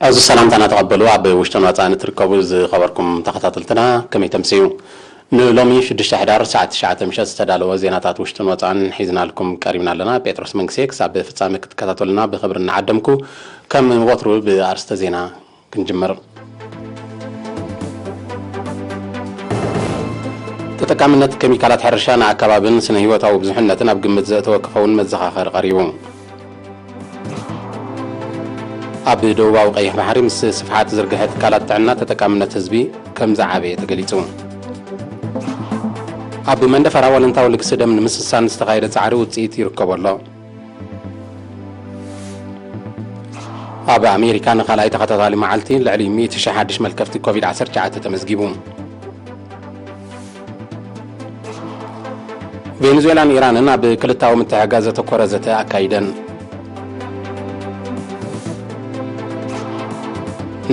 እዚ ሰላምታና ተቐበሉ። ኣብ ውሽጥን ወጻእን እትርከቡ ዝኸበርኩም ተኸታተልትና፣ ከመይ ተምስዩ? ንሎሚ ሽዱሽተ ሕዳር ሰዓት ትሽዓተ ምሸት ዝተዳለወ ዜናታት ውሽጥን ወጻእን ሒዝናልኩም ቀሪብና ኣለና። ጴጥሮስ መንግስቴ፣ ክሳብ ፍጻመ ክትከታተሉና ብኽብሪ እናዓደምኩ፣ ከም ወትሩ ብኣርስተ ዜና ክንጅምር። ተጠቃምነት ኬሚካላት ሕርሻ ንኣከባብን ስነ ህይወታዊ ብዙሕነትን ኣብ ግምት ዘእተወ ክኸውን መዘኻኸሪ ቀሪቡ። ኣብ ደቡባዊ ቀይሕ ባሕሪ ምስ ስፍሓት ዝርግሐ ትካላት ጥዕና ተጠቃምነት ህዝቢ ከም ዝዓበየ ተገሊጹ። ኣብ መንደፈራ ዋለንታዊ ልግሲ ደም ንምስሳን ዝተኻየደ ጻዕሪ ውጽኢት ይርከቦ ኣሎ። ኣብ ኣሜሪካ ንኻልኣይ ተኸታታሊ መዓልቲ ልዕሊ ሚእቲ ሽሕ ሓድሽ መልከፍቲ ኮቪድ ዓሰርተ ትሽዓተ ተመዝጊቡ። ቬኔዙዌላን ኢራንን ኣብ ክልታዊ ምትሕግጋዝ ዘተኮረ ዘተ ኣካይደን።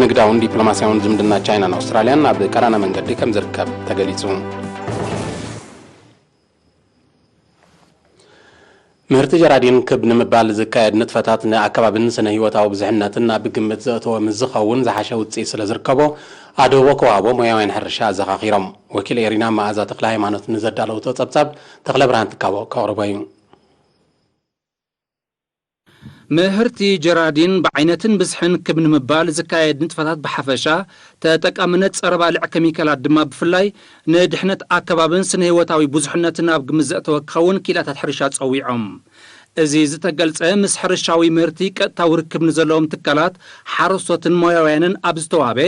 ንግዳውን ዲፕሎማስያውን ዝምድና ቻይናን ኣውስትራልያን ኣብ ቀራና መንገዲ ከም ዝርከብ ተገሊጹ። ምህርቲ ጀራዲን ክብ ንምባል ዝካየድ ንጥፈታት ንኣከባብን ስነ ህይወታዊ ብዝሕነትን ኣብ ግምት ዘእተወ ምስ ዝኸውን ዝሓሸ ውፅኢት ስለ ዝርከቦ ኣድህቦ ክወሃቦ ሞያውያን ሕርሻ ኣዘኻኺሮም። ወኪል ኤሪና መኣዛ ተክለ ሃይማኖት ንዘዳለውቶ ጸብጻብ ተክለ ብርሃን ትካቦ ከቕርቦ እዩ። ምህርቲ ጀራዲን ብዓይነትን ብዝሕን ክብ ንምባል ዝካየድ ንጥፈታት ብሓፈሻ፣ ተጠቃምነት ጸረ ባልዕ ኬሚካላት ድማ ብፍላይ ንድሕነት ኣከባብን ስነ ህይወታዊ ብዙሕነትን ኣብ ግምት ዘእተወ ክኸውን ክኢላታት ሕርሻ ጸዊዖም። እዚ ዝተገልጸ ምስ ሕርሻዊ ምህርቲ ቀጥታዊ ርክብ ንዘለዎም ትካላት፣ ሓረስቶትን ሞያውያንን ኣብ ዝተዋበ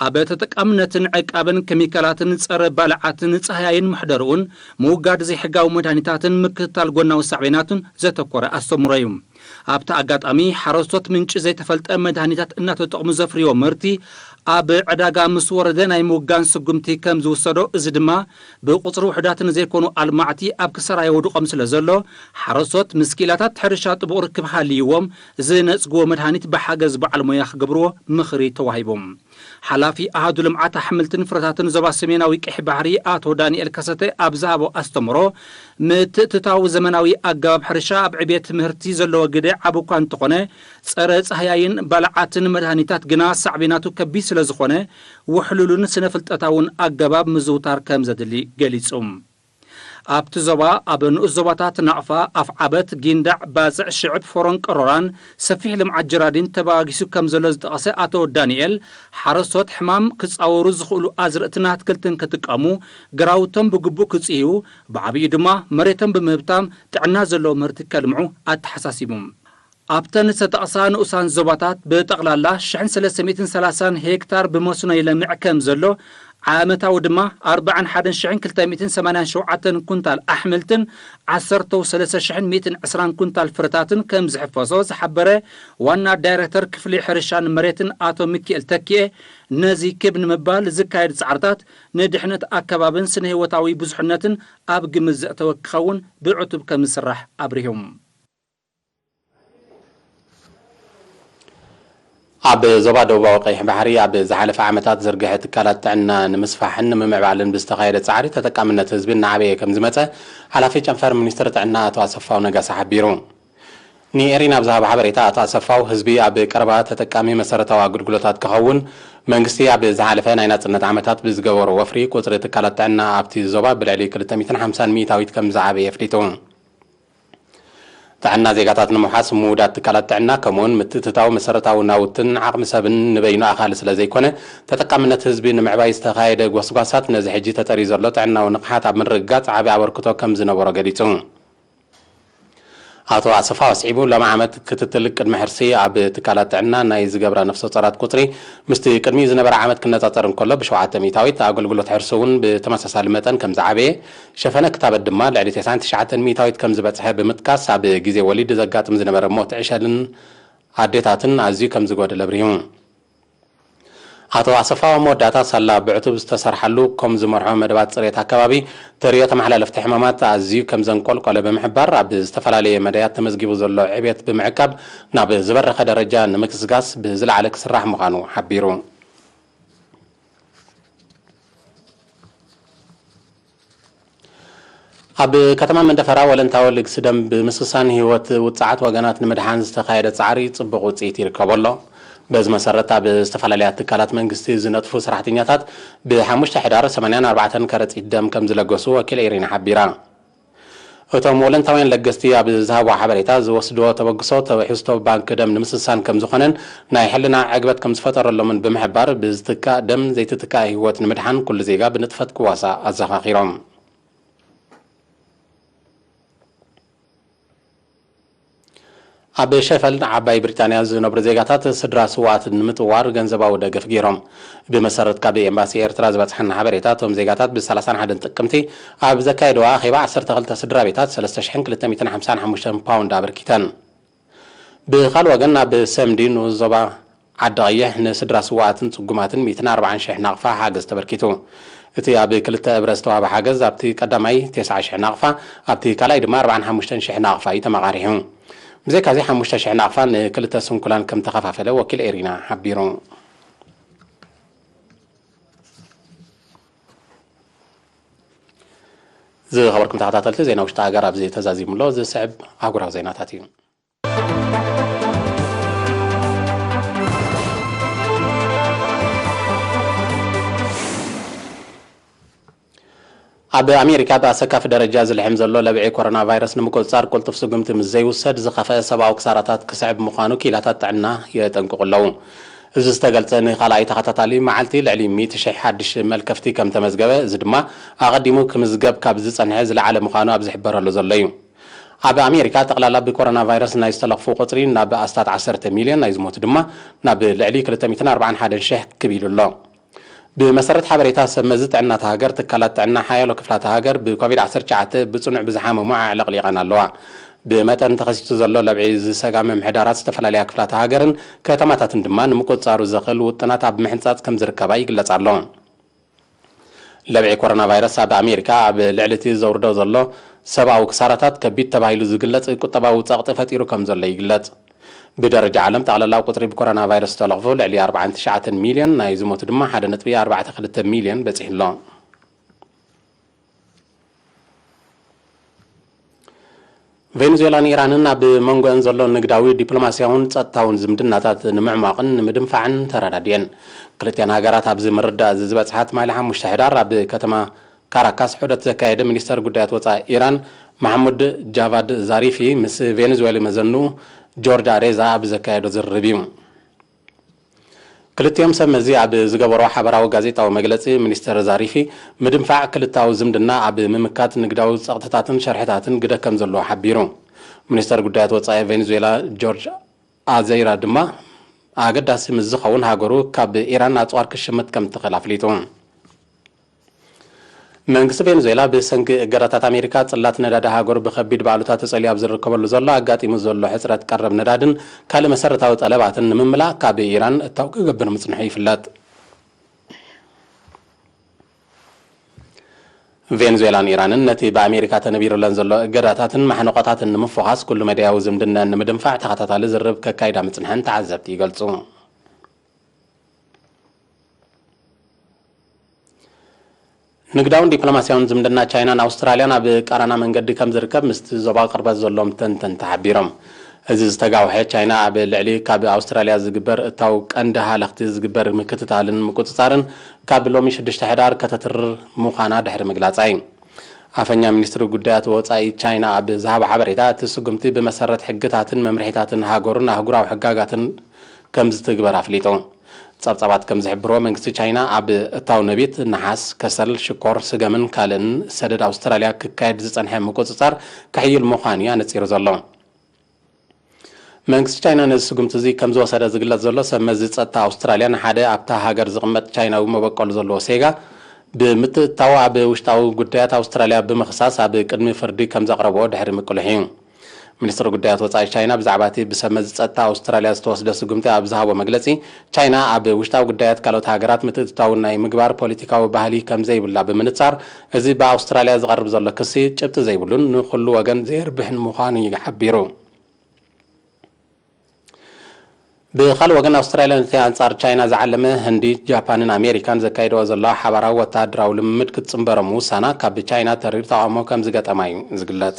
ኣብ ተጠቃምነትን ዕቃብን ኬሚካላትን ጸረ ባልዓትን ጻህያይን ምሕደርኡን ምውጋድ ዘይሕጋዊ መድሃኒታትን ምክትታል ጎናዊ ሳዕቤናቱን ዘተኮረ ኣስተምሮ እዩ። ኣብቲ ኣጋጣሚ ሓረስቶት ምንጪ ዘይተፈልጠ መድሃኒታት እናተጠቕሙ ዘፍርዮ ምህርቲ ኣብ ዕዳጋ ምስ ወረደ ናይ ምውጋን ስጉምቲ ከም ዝውሰዶ፣ እዚ ድማ ብቁጽሪ ውሑዳት ንዘይኮኑ ኣልማዕቲ ኣብ ክሳራ የውድቖም ስለ ዘሎ፣ ሓረስቶት ምስ ክኢላታት ሕርሻ ጥቡቕ ርክብ ሃልይዎም ዝነጽግዎ መድሃኒት ብሓገዝ በዓል ሞያ ክገብርዎ ምኽሪ ተዋሂቡ። ሓላፊ ኣሃዱ ልምዓት ኣሕምልትን ፍረታትን ዞባ ሰሜናዊ ቀይሕ ባሕሪ ኣቶ ዳንኤል ከሰተ ኣብ ዝሃቦ ኣስተምሮ፣ ምትእትታው ዘመናዊ ኣገባብ ሕርሻ ኣብ ዕብየት ምህርቲ ዘለዎ ግደ ዓቢ እኳ እንተኾነ፣ ጸረ ጻህያይን ባልዓትን መድሃኒታት ግና ሳዕቤናቱ ከቢድ ስለ ዝኾነ፣ ውሕሉልን ስነ ፍልጠታውን ኣገባብ ምዝውታር ከም ዘድሊ ገሊጹ። ኣብቲ ዞባ ኣብ ንኡስ ዞባታት ናቕፋ፣ ኣፍዓበት፣ ጊንዳዕ፣ ባጽዕ፣ ሽዕብ፣ ፎሮን ቀሮራን ሰፊሕ ልምዓት ጀራዲን ተባጊሱ ከም ዘሎ ዝጠቐሰ ኣቶ ዳንኤል፣ ሓረስቶት ሕማም ክጻወሩ ዝኽእሉ ኣዝርእትን ኣትክልትን ክጥቀሙ፣ ግራውቶም ብግቡእ ክጽህዩ፣ ብዓብዩ ድማ መሬቶም ብምህብታም ጥዕና ዘለዎ ምህርቲ ከልምዑ ኣተሓሳሲቡ። ኣብተን ዝተጠቕሳ ንኡሳን ዞባታት ብጠቕላላ ሽሕን ሰለስተ ሚእትን ሰላሳን ሄክታር ብመስኖ ይለምዕ ከም ዘሎ፣ ዓመታዊ ድማ ኣርባዓን ሓደን ሽሕን ክልተ ሚእትን ሰማንያን ሸውዓተን ኩንታል ኣሕምልትን ዓሰርተው ሰለስተ ሽሕን ሚእትን ዕስራን ኩንታል ፍረታትን ከም ዝሕፈሶ ዝሓበረ ዋና ዳይረክተር ክፍሊ ሕርሻን መሬትን ኣቶ ሚኪኤል ተኪኤ፣ ነዚ ክብ ንምባል ዝካየድ ጻዕርታት ንድሕነት ኣከባብን ስነ ህይወታዊ ብዙሕነትን ኣብ ግምት ዘእተወ ክኸውን ብዕቱብ ከም ዝስራሕ ኣብሪሆም። ኣብ ዞባ ደቡባዊ ቀይሕ ባሕሪ ኣብ ዝሓለፈ ዓመታት ዝርግሐ ትካላት ጥዕና ንምስፋሕን ንምምዕባልን ብዝተኻየደ ጻዕሪ ተጠቃምነት ህዝቢ እናዓበየ ከም ዝመጸ ሓላፊ ጨንፈር ሚኒስትሪ ጥዕና ኣቶ ኣሰፋው ነጋሳ ሓቢሩ። ንኤሪና ኣብ ዝሃቦ ሓበሬታ ኣቶ ኣሰፋው፣ ህዝቢ ኣብ ቀረባ ተጠቃሚ መሰረታዊ ኣገልግሎታት ክኸውን መንግስቲ ኣብ ዝሓለፈ ናይ ናጽነት ዓመታት ብዝገበሮ ወፍሪ ቁጽሪ ትካላት ጥዕና ኣብቲ ዞባ ብልዕሊ ክልተ ሚእትን ሓምሳን ሚእታዊት ከም ዝዓበየ ኣፍሊጡ። ጥዕና ዜጋታት ንምውሓስ ምውዳድ ትካላት ጥዕና ከምኡውን ምትእትታው መሰረታዊ ናውትን ዓቕሚ ሰብን ንበይኑ ኣኻሊ ስለ ዘይኮነ፣ ተጠቃምነት ህዝቢ ንምዕባይ ዝተኻየደ ጎስጓሳት ነዚ ሕጂ ተጠርዩ ዘሎ ጥዕናዊ ንቕሓት ኣብ ምርግጋጽ ዓቢ ኣበርክቶ ከም ዝነበሮ ገሊጹ። ኣቶ ኣሰፋ ኣስዒቡ፣ ሎሚ ዓመት ክትትል ቅድመ ሕርሲ ኣብ ትካላት ጥዕና ናይ ዝገብራ ነፍሰ ጾራት ቁጽሪ ምስቲ ቅድሚኡ ዝነበረ ዓመት ክነጻጸር እንከሎ ብሸውዓተ ሚእታዊት፣ ኣገልግሎት ሕርሲ እውን ብተመሳሳሊ መጠን ከም ዝዓበየ፣ ሸፈነ ክታበት ድማ ልዕሊ ተስዓን ትሽዓተን ሚእታዊት ከም ዝበጽሐ ብምጥቃስ፣ ኣብ ግዜ ወሊድ ዘጋጥም ዝነበረ ሞት ዕሸልን ኣዴታትን ኣዝዩ ከም ዝጎደለ ኣብሪሁ። ኣቶ ኣሰፋ ኣብ መወዳእታ፣ ሳላ ብዕቱብ ዝተሰርሓሉ ኮም ዝመርሖ መደባት ጽሬት ኣከባቢ፣ ተርእዮ ተመሓላለፍቲ ሕማማት ኣዝዩ ከም ዘንቆልቆለ ብምሕባር፣ ኣብ ዝተፈላለየ መዳያት ተመዝጊቡ ዘሎ ዕብየት ብምዕቃብ፣ ናብ ዝበረኸ ደረጃ ንምግስጋስ ብዝለዓለ ክስራሕ ምዃኑ ሓቢሩ። ኣብ ከተማ መንደፈራ ወለንታዊ ልግሲ ደም ብምስሳን ህይወት ውጽዓት ወገናት ንምድሓን ዝተኻየደ ጻዕሪ ጽቡቕ ውጽኢት ይርከቦ ኣሎ። በዚ መሰረት ኣብ ዝተፈላለያ ትካላት መንግስቲ ዝነጥፉ ሰራሕተኛታት ብሓሙሽተ ሕዳር ሰማንያን ኣርባዕተን ከረጺት ደም ከም ዝለገሱ ወኪል ኤሪና ሓቢራ። እቶም ወለንታውያን ለገስቲ ኣብ ዝሃብዎ ሓበሬታ፣ ዝወስድዎ ተበግሶ ትሕዝቶ ባንክ ደም ንምስሳን ከም ዝኾነን ናይ ሕልና ዕግበት ከም ዝፈጠረሎምን ብምሕባር፣ ብዝትካእ ደም ዘይትትካእ ህይወት ንምድሓን ኩሉ ዜጋ ብንጥፈት ክዋሳእ ኣዘኻኺሮም። ኣብ ሸፈልድ ዓባይ ብሪጣንያ ዝነብሩ ዜጋታት ስድራ ስውኣት ንምጥዋር ገንዘባዊ ደገፍ ገይሮም። ብመሰረት ካብ ኤምባሲ ኤርትራ ዝበጽሓና ሓበሬታ፣ እቶም ዜጋታት ብ31 ጥቅምቲ ኣብ ዘካየድዋ ኣኼባ ዓሰርተ ክልተ ስድራ ቤታት ሰለስተ ሽሕን ክልተ ሚእትን ሓምሳን ሓሙሽተን ፓውንድ ኣበርኪተን። ብኻልእ ወገን፣ ኣብ ሰምዲ ንኡስ ዞባ ዓዲ ቀይሕ ንስድራ ስውኣትን ጽጉማትን ሚእትን ኣርባዓን ሽሕ ናቕፋ ሓገዝ ተበርኪቱ። እቲ ኣብ ክልተ እብረ ዝተዋህበ ሓገዝ ኣብቲ ቀዳማይ ተስዓ ሽሕ ናቕፋ፣ ኣብቲ ካልኣይ ድማ ኣርባዓን ሓሙሽተን ሽሕ ናቕፋ እዩ ተመቓሪሑ። ብዘይካዚ ሓሙሽተ ሽሕ ናቕፋ ንክልተ ስንኩላን ከም ተኸፋፈለ ወኪል ኤሪና ሓቢሩ። ዝኸበርኩም ተኸታተልቲ፣ ዜና ውሽጢ ሃገር ኣብዚ ተዛዚሙ ኣሎ። ዝስዕብ ኣህጉራዊ ዜናታት እዩ። ኣብ ኣሜሪካ ብኣሰካፊ ደረጃ ዝልሕም ዘሎ ለብዒ ኮሮና ቫይረስ ንምቁጽጻር ቅልጡፍ ስጉምቲ ምስ ዘይውሰድ ዝኸፍአ ሰብኣዊ ክሳራታት ክስዕብ ምዃኑ ክኢላታት ጥዕና የጠንቅቑ ኣለዉ። እዚ ዝተገልጸ ንኻልኣይ ተኸታታሊ መዓልቲ ልዕሊ ሚእቲ ሽሕ ሓድሽ መልከፍቲ ከም ተመዝገበ፣ እዚ ድማ ኣቐዲሙ ክምዝገብ ካብ ዝጸንሐ ዝለዓለ ምዃኑ ኣብ ዝሕበረሉ ዘሎ እዩ። ኣብ ኣሜሪካ ጠቕላላ ብኮሮና ቫይረስ ናይ ዝተለኽፉ ቁጽሪ ናብ ኣስታት ዓሰርተ ሚልዮን፣ ናይ ዝሞቱ ድማ ናብ ልዕሊ ክልተ ሚእትን ኣርባዓን ሓደን ሽሕ ክብ ኢሉ ኣሎ። ብመሰረት ሓበሬታ ሰብ መዚ ጥዕና እታ ሃገር፣ ትካላት ጥዕና ሓያሎ ክፍላተ ሃገር ብኮቪድ ዓሰርተ ትሽዓተ ብጽኑዕ ብዝሓመሙ ኣዕለቕሊቐን ኣለዋ። ብመጠን ተኸሲቱ ዘሎ ለብዒ ዝሰጋመ ምሕዳራት ዝተፈላለያ ክፍላተ ሃገርን ከተማታትን ድማ ንምቁጽጻሩ ዘኽእል ውጥናት ኣብ ምሕንጻጽ ከም ዝርከባ ይግለጽ ኣሎ። ለብዒ ኮሮና ቫይረስ ኣብ ኣሜሪካ ኣብ ልዕሊ እቲ ዘውርዶ ዘሎ ሰብኣዊ ክሳራታት ከቢድ ተባሂሉ ዝግለጽ ቁጠባዊ ጸቕጢ ፈጢሩ ከም ዘሎ ይግለጽ። ብደረጃ ዓለም፣ ጠቕላላ ቁጽሪ ብኮሮና ቫይረስ ዝተለኽፉ ልዕሊ ኣርባዓን ትሽዓተን ሚልዮን፣ ናይ ዝሞቱ ድማ ሓደ ነጥቢ ኣርባዕተ ክልተ ሚልዮን በጺሑ ኣሎ። ቬኔዙዌላን ኢራንን ኣብ መንጎአን ዘሎ ንግዳዊ፣ ዲፕሎማስያውን ጸጥታውን ዝምድናታት ንምዕሟቕን ንምድንፋዕን ተረዳዲኤን። ክልቲኣን ሃገራት ኣብዚ ምርዳእ እዚ ዝበጽሓ ትማሊ ሓሙሽተ ሕዳር ኣብ ከተማ ካራካስ ዑደት ዘካየደ ሚኒስተር ጉዳያት ወጻኢ ኢራን ማሕሙድ ጃቫድ ዛሪፊ ምስ ቬኔዙዌላ መዘንኡ ጆርጅ ኣሬዛ ኣብ ዘካየዶ ዝርርብ እዩ። ክልቲኦም ሰብ መዚ ኣብ ዝገበሮ ሓበራዊ ጋዜጣዊ መግለጺ፣ ሚኒስተር ዛሪፊ ምድንፋዕ ክልታዊ ዝምድና ኣብ ምምካት ንግዳዊ ጸቕጥታትን ሸርሕታትን ግደ ከም ዘለዎ ሓቢሩ። ሚኒስተር ጉዳያት ወጻኢ ቬኔዙዌላ ጆርጅ ኣዘይራ ድማ ኣገዳሲ ምስ ዝኸውን ሃገሩ ካብ ኢራን ኣጽዋር ክሽምት ከም ትኽእል ኣፍሊጡ። መንግስቲ ቬኔዙዌላ ብሰንኪ እገዳታት ኣሜሪካ ጽላት ነዳዲ ሃገሩ ብኸቢድ ባሉታ ተጸልዩ ኣብ ዝርከበሉ ዘሎ ኣጋጢሙ ዘሎ ሕጽረት ቀረብ ነዳድን ካልእ መሰረታዊ ጠለባትን ንምምላእ ካብ ኢራን እታው ክገብር ምጽንሑ ይፍለጥ። ቬኔዙዌላን ኢራንን ነቲ ብኣሜሪካ ተነቢሩለን ዘሎ እገዳታትን ማሕንቆታትን ንምፍዃስ ኩሉ መዳያዊ ዝምድነን ንምድንፋዕ ተኸታታሊ ዝርርብ ከካይዳ ምጽንሐን ተዓዘብቲ ይገልጹ። ንግዳውን ዲፕሎማስያውን ዝምድና ቻይናን ኣውስትራልያን ኣብ ቀራና መንገዲ ከም ዝርከብ ምስቲ ዞባ ቅርበት ዘሎም ተንተንቲ ሓቢሮም። እዚ ዝተጋውሐ ቻይና ኣብ ልዕሊ ካብ ኣውስትራልያ ዝግበር እታው ቀንዲ ሃለኽቲ ዝግበር ምክትታልን ምቁጽጻርን ካብ ሎሚ ሽዱሽተ ሕዳር ከተትርር ምዃና ድሕሪ ምግላጻ እዩ። ኣፈኛ ሚኒስትሪ ጉዳያት ወጻኢ ቻይና ኣብ ዝሃቦ ሓበሬታ፣ እቲ ስጉምቲ ብመሰረት ሕግታትን መምርሒታትን ሃገሩን ኣህጉራዊ ሕጋጋትን ከም ዝትግበር ኣፍሊጡ። ጸብጻባት ከም ዝሕብርዎ፣ መንግስቲ ቻይና ኣብ እታው ነቢት፣ ነሓስ፣ ከሰል፣ ሽኮር፣ ስገምን ካልእን ሰደድ ኣውስትራልያ ክካየድ ዝጸንሐ ምቁጽጻር ከሕይል ምዃኑ እዩ ኣነጺሩ ዘሎ። መንግስቲ ቻይና ነዚ ስጉምቲ እዚ ከም ዝወሰደ ዝግለጽ ዘሎ፣ ሰብ መዚ ጸጥታ ኣውስትራልያ ንሓደ ኣብታ ሃገር ዝቕመጥ ቻይናዊ መበቆል ዘለዎ ሴጋ ብምትእትታው ኣብ ውሽጣዊ ጉዳያት ኣውስትራልያ ብምኽሳስ ኣብ ቅድሚ ፍርዲ ከም ዘቕረብዎ ድሕሪ ምቅልሑ እዩ። ሚኒስትሪ ጉዳያት ወጻኢ ቻይና ብዛዕባ እቲ ብሰብ መዚ ጸጥታ ኣውስትራልያ ዝተወስደ ስጉምቲ ኣብ ዝሃቦ መግለጺ፣ ቻይና ኣብ ውሽጣዊ ጉዳያት ካልኦት ሃገራት ምትእትታው ናይ ምግባር ፖለቲካዊ ባህሊ ከም ዘይብላ ብምንጻር፣ እዚ ብኣውስትራልያ ዝቐርብ ዘሎ ክሲ ጭብጢ ዘይብሉን ንኹሉ ወገን ዘየርብሕን ምዃኑ እዩ ሓቢሩ። ብኻልእ ወገን፣ ኣውስትራልያ ነቲ ኣንጻር ቻይና ዝዓለመ ህንዲ፣ ጃፓንን ኣሜሪካን ዘካይድዎ ዘለዋ ሓባራዊ ወተሃደራዊ ልምምድ ክትጽንበሮ ምውሳና ካብ ቻይና ተሪር ተቓውሞ ከም ዝገጠማ እዩ ዝግለጽ።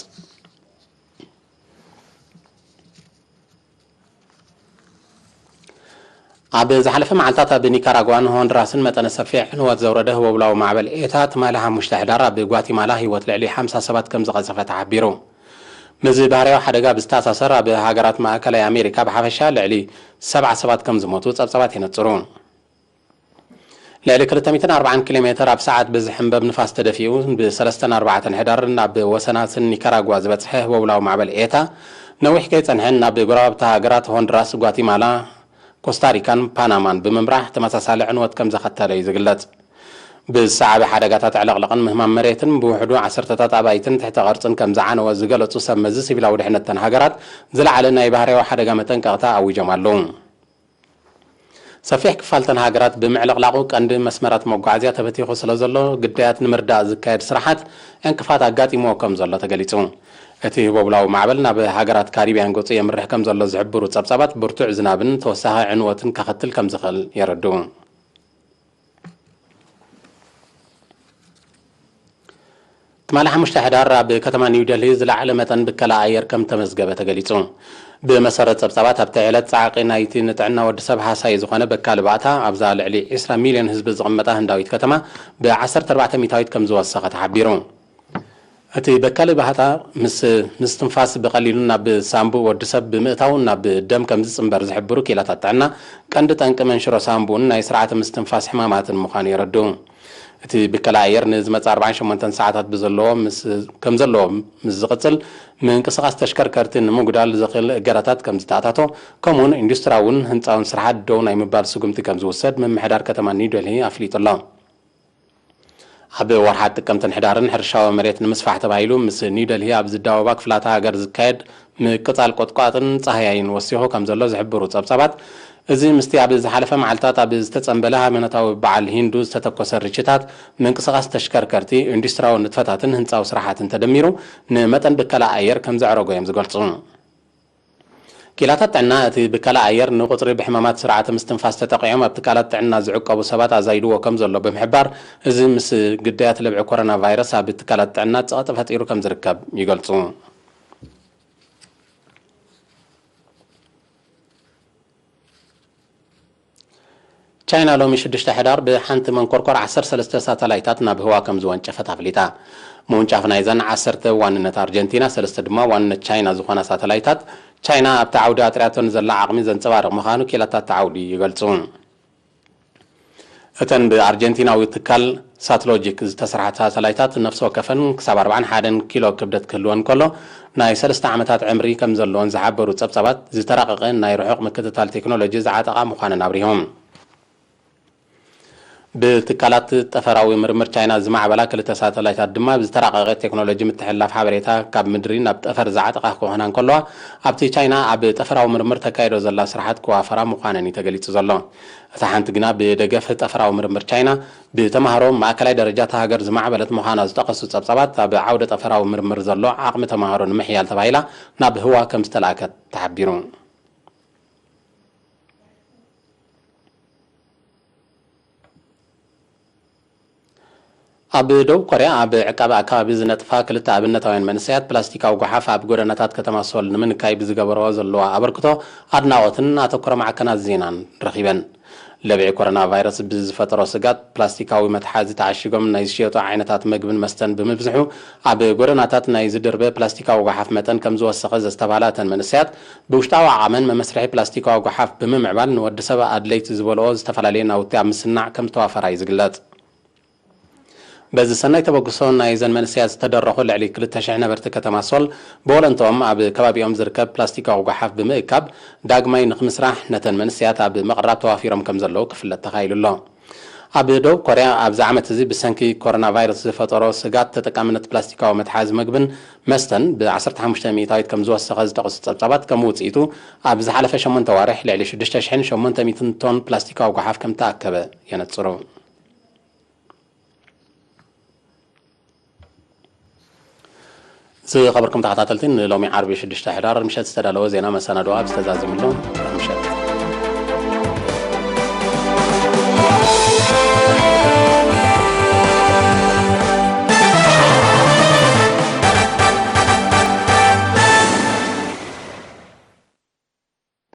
ኣብ ዝሓለፈ መዓልታት ኣብ ኒካራጓን ሆንድራስን መጠነ ሰፊሕ ዕንወት ዘውረደ ህቦብላዊ ማዕበል ኤታ ትማሊ ሓሙሽተ ሕዳር ኣብ ጓቲማላ ህይወት ልዕሊ ሓምሳ ሰባት ከም ዝቐጸፈ ተሓቢሩ። ምስዚ ባህርያዊ ሓደጋ ብዝተኣሳሰር ኣብ ሃገራት ማእከላይ ኣሜሪካ ብሓፈሻ ልዕሊ ሰብዓ ሰባት ከም ዝሞቱ ጸብጻባት የነጽሩ። ልዕሊ ክልተ ሚእትን ኣርባዓን ኪሎ ሜተር ኣብ ሰዓት ብዝሕንበብ ንፋስ ተደፊኡ ብሰለስተን ኣርባዕተን ሕዳር ናብ ወሰናስን ኒካራጓ ዝበጽሐ ህቦብላዊ ማዕበል ኤታ ነዊሕ ከይጸንሐን ናብ ጎረባብቲ ሃገራት ሆንድራስ፣ ጓቲማላ፣ ኮስታሪካን ፓናማን ብምምራሕ ተመሳሳሊ ዕንወት ከም ዘኸተለ እዩ ዝግለጽ። ብዝሰዓበ ሓደጋታት ዕለቕለቕን ምህማም መሬትን ብውሕዱ ዓሰርተታት ኣባይትን ትሕተ ቅርጽን ከም ዝዓነወ ዝገለጹ ሰብ መዚ ሲቪላዊ ድሕነተን ሃገራት ዝለዓለ ናይ ባህርያዊ ሓደጋ መጠንቀቕታ ኣዊጆም ኣለዉ። ሰፊሕ ክፋልተን ሃገራት ብምዕልቕላቑ ቀንዲ መስመራት መጓዓዝያ ተበቲኹ ስለ ዘሎ ግዳያት ንምርዳእ ዝካየድ ስራሓት ዕንቅፋት ኣጋጢምዎ ከም ዘሎ ተገሊጹ። እቲ ህቦብላዊ ማዕበል ናብ ሃገራት ካሪብያን ገጹ የምርሕ ከም ዘሎ ዝሕብሩ ጸብጻባት ብርቱዕ ዝናብን ተወሳኺ ዕንወትን ከኸትል ከም ዝኽእል የረድኡ። ትማሊ ሓሙሽተ ሕዳር ኣብ ከተማ ኒው ደልሂ ዝለዓለ መጠን ብከላ ኣየር ከም ተመዝገበ ተገሊጹ። ብመሰረት ጸብጻባት ኣብቲ ዕለት ጻዕቒ ናይቲ ንጥዕና ወዲ ሰብ ሃሳዪ ዝኾነ በካሊ ባእታ ኣብዛ ልዕሊ ዕስራ ሚልዮን ህዝቢ ዝቕመጣ ህንዳዊት ከተማ ብ ዓሰርተ ኣርባዕተ ሚእታዊት ከም ዝወሰኸ ተሓቢሩ። እቲ በካሊ ባእታ ምስ ምስትንፋስ ብቐሊሉ ናብ ሳንቡእ ወዲ ሰብ ብምእታው ናብ ደም ከም ዝጽንበር ዝሕብሩ ክኢላታት ጥዕና ቀንዲ ጠንቂ መንሽሮ ሳንቡእን ናይ ስርዓተ ምስትንፋስ ሕማማትን ምዃኑ የረድኡ። እቲ ብከላ ኣየር ንዝመጽእ ኣርባዓን ሸሞንተን ሰዓታት ብዘለዎ ምስ ከም ዘለዎ ምስ ዝቕጽል ምንቅስቓስ ተሽከርከርቲ ንምጉዳል ዘኽእል እገዳታት ከም ዝተኣታቶ ከምኡውን ኢንዱስትራውን ህንፃውን ስራሓት ደው ናይ ምባል ስጉምቲ ከም ዝውሰድ ምምሕዳር ከተማ ኒው ደልሂ ኣፍሊጡ ኣሎ። ኣብ ወርሓት ጥቅምትን ሕዳርን ሕርሻዊ መሬት ንምስፋሕ ተባሂሉ ምስ ኒው ደልሂ ኣብ ዝዳወባ ክፍላተ ሃገር ዝካየድ ምቅጻል ቆጥቋጥን ጻህያይን ወሲኹ ከም ዘሎ ዝሕብሩ ጸብጻባት፣ እዚ ምስቲ ኣብ ዝሓለፈ መዓልታት ኣብ ዝተጸንበለ ሃይማኖታዊ በዓል ሂንዱ ዝተተኮሰ ርችታት፣ ምንቅስቓስ ተሽከርከርቲ፣ ኢንዱስትሪያዊ ንጥፈታትን ህንጻዊ ስራሓትን ተደሚሩ ንመጠን ብከላ ኣየር ከም ዘዕረጎ እዮም ዝገልጹ። ክኢላታት ጥዕና እቲ ብከላ ኣየር ንቁጽሪ ብሕማማት ስርዓተ ምስትንፋስ ተጠቒዖም ኣብ ትካላት ጥዕና ዝዕቀቡ ሰባት ኣዛይድዎ ከም ዘሎ ብምሕባር፣ እዚ ምስ ግዳያት ለብዒ ኮሮና ቫይረስ ኣብ ትካላት ጥዕና ጸቕጢ ፈጢሩ ከም ዝርከብ ይገልጹ። ቻይና ሎሚ ሽዱሽተ ሕዳር ብሓንቲ መንኮርኮር ዓሰርተ ሰለስተ ሳተላይታት ናብ ህዋ ከም ዝወንጨፈት ኣፍሊጣ። ምውንጫፍ ናይዘን ዓሰርተ ዋንነት ኣርጀንቲና፣ ሰለስተ ድማ ዋንነት ቻይና ዝኾና ሳተላይታት፣ ቻይና ኣብቲ ዓውዲ ኣጥርያቶ ንዘላ ዓቕሚ ዘንጸባርቕ ምዃኑ ክኢላታት እቲ ዓውዲ ይገልጹ። እተን ብኣርጀንቲናዊ ትካል ሳትሎጂክ ዝተሰርሓ ሳተላይታት ነፍሲ ወከፈን ክሳብ ኣርባዓን ሓደን ኪሎ ክብደት ክህልወን ከሎ፣ ናይ ሰለስተ ዓመታት ዕምሪ ከም ዘለወን ዝሓበሩ ጸብጻባት፣ ዝተራቐቐ ናይ ርሑቕ ምክትታል ቴክኖሎጂ ዝዓጠቓ ምዃነን ኣብሪሆም። ብትካላት ጠፈራዊ ምርምር ቻይና ዝማዕበላ ክልተ ሳተላይታት ድማ ብዝተራቐቐ ቴክኖሎጂ ምትሕልላፍ ሓበሬታ ካብ ምድሪ ናብ ጠፈር ዝዓጠቓ ክኾና እንከለዋ፣ ኣብቲ ቻይና ኣብ ጠፈራዊ ምርምር ተካይዶ ዘላ ስራሓት ክዋፈራ ምዃነን እዩ ተገሊጹ ዘሎ። እታ ሓንቲ ግና ብደገፍ ጠፈራዊ ምርምር ቻይና ብተማሃሮ ማእከላይ ደረጃ እታ ሃገር ዝማዕበለት ምዃና ዝጠቐሱ ጸብጻባት፣ ኣብ ዓውደ ጠፈራዊ ምርምር ዘሎ ዓቕሚ ተማሃሮ ንምሕያል ተባሂላ ናብ ህዋ ከም ዝተላእከት ተሓቢሩ። ኣብ ደቡብ ኮርያ ኣብ ዕቃበ ኣከባቢ ዝነጥፋ ክልተ ኣብነታውያን መንእሰያት ፕላስቲካዊ ጓሓፍ ኣብ ጎደናታት ከተማ ሶል ንምንካይ ብዝገበርኦ ዘለዋ ኣበርክቶ ኣድናቖትን ኣተኩሮ ማዕከናት ዜናን ረኺበን። ለብዒ ኮሮና ቫይረስ ብዝፈጠሮ ስጋት ፕላስቲካዊ መትሓዚ ተዓሺጎም ናይ ዝሽየጡ ዓይነታት መግብን መስተን ብምብዝሑ ኣብ ጎደናታት ናይ ዝድርበ ፕላስቲካዊ ጓሓፍ መጠን ከም ዝወሰኸ ዘስተብሃላ እተን መንእሰያት ብውሽጣዊ ዓቐመን መመስርሒ ፕላስቲካዊ ጓሓፍ ብምምዕባል ንወዲ ሰብ ኣድለይቲ ዝበልኦ ዝተፈላለየ ናውቲ ኣብ ምስናዕ ከም ዝተዋፈራ እዩ ዝግለጽ። በዚ ሰናይ ተበግሶ ናይዘን መንእሰያት ዝተደረኹ ልዕሊ ክልተ ሽሕ ነበርቲ ከተማ ሶል ብወለንትኦም ኣብ ከባቢኦም ዝርከብ ፕላስቲካዊ ጓሓፍ ብምእካብ ዳግማይ ንክምስራሕ ነተን መንእሰያት ኣብ ምቕራብ ተዋፊሮም ከም ዘለዉ ክፍለጥ ተኻኢሉ ኣሎ። ኣብ ደቡብ ኮርያ ኣብዚ ዓመት እዚ ብሰንኪ ኮሮና ቫይረስ ዝፈጠሮ ስጋት ተጠቃምነት ፕላስቲካዊ መትሓዚ መግብን መስተን ብ ዓሰርተ ሓሙሽተ ሚእታዊት ከም ዝወሰኸ ዝጠቕሱ ጸብጻባት ከም ውጽኢቱ ኣብ ዝሓለፈ ሸሞንተ ዋርሕ ልዕሊ ሽዱሽተ ሽሕን ሸሞንተ ሚእትን ቶን ፕላስቲካዊ ጓሓፍ ከም ተኣከበ የነጽሩ። ዝኸበርኩም ተኸታተልቲ ንሎሚ ዓርቢ ሽዱሽተ ሕዳር ምሸት ዝተዳለወ ዜና መሰናዶ ኣብ ዝተዛዘመሉ ምሸት